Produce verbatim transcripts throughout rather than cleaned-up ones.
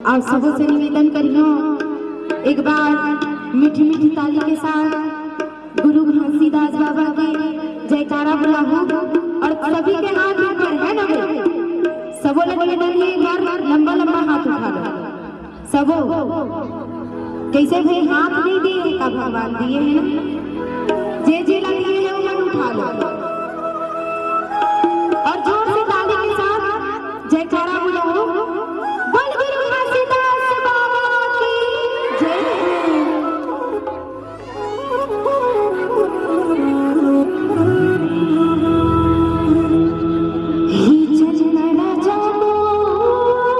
आप सबों से निवेदन करियो, एक बार मीठी मीठी ताली के साथ गुरु घासीदास बाबा के जयकारा बुलाहू और सभी के हाथ ऊपर है ना बे? सबो ला निवेदन है, एक बार लंबा लंबा हाथ उठा लो। सबो, कैसे भाई हाथ नहीं दिए का भगवान दिए है ना? जे जे ला दिए है वो मन उठा लो और जोर से ताली के साथ जयकारा बुलाओ। बोल गुरु घासीदास बाबा की जय। हे चलना राजा मोर,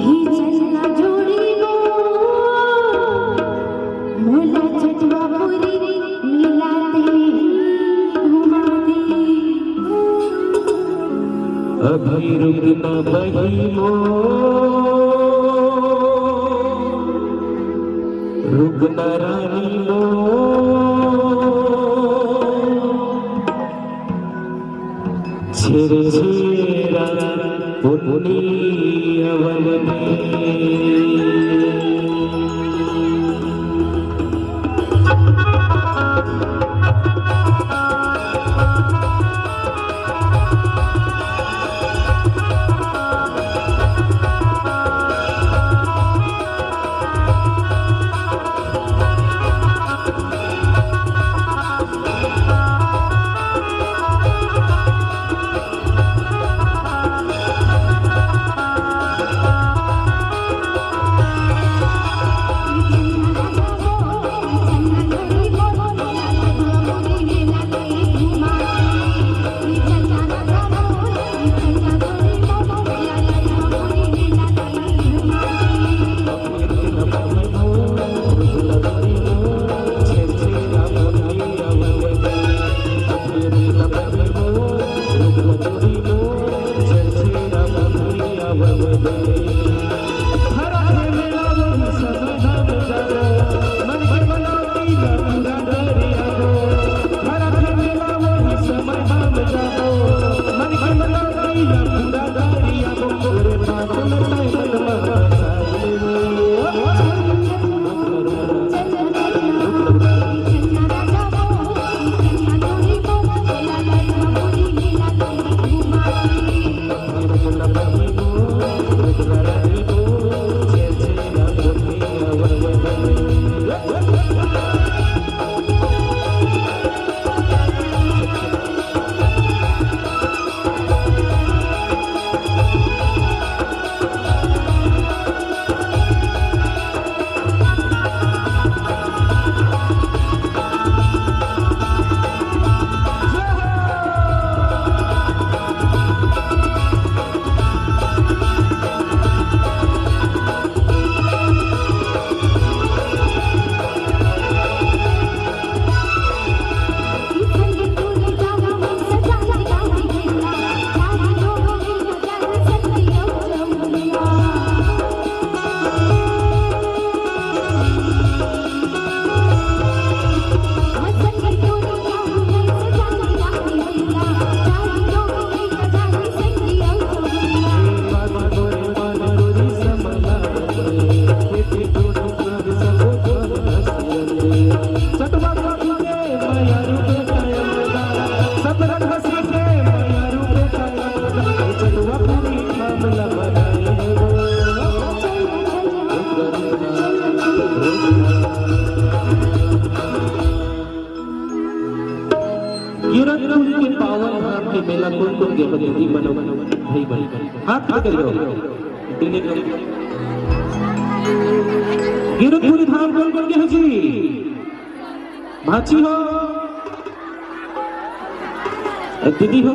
हे चलना जोड़ी मोर, मोला चटवा पूरी मेला ते घुमा दे। अभी रुक ना बही मोर, रुक ना रानी मोर, छेरछेरा पुन्नी अवन में। गिरनपुरी के पावन धाम के मेला कोन कोन गे हे दीदी बनो भाई बन हाथ खड़े करियो। गिरनपुरी धाम कोन कोन गे हे जी? भांची हो, दीदी हो,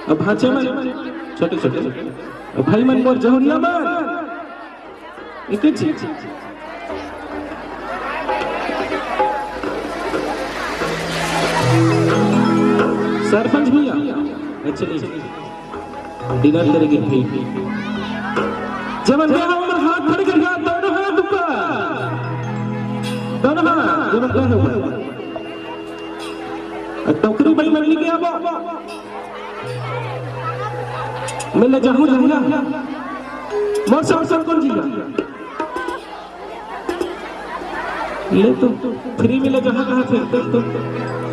अब भांचे मन छोटे छोटे, अब भाई मन मोर जहुरिया मन। एक चीज। सरपंच भैया, actually, dinner करेंगे भाई। जब अंधे हो, उमर हाथ खड़े कर दिया, दोनों हाथ ऊपर। दोनों हाथ, जब अंधे हो। टोकरी बड़ी मम्मी के अब। मैं ले जाऊं, जाऊं ना। मोर से ऑप्शन कौन जीता? ले तो फ्री में ले, जहाँ कहाँ फिर तो, तो,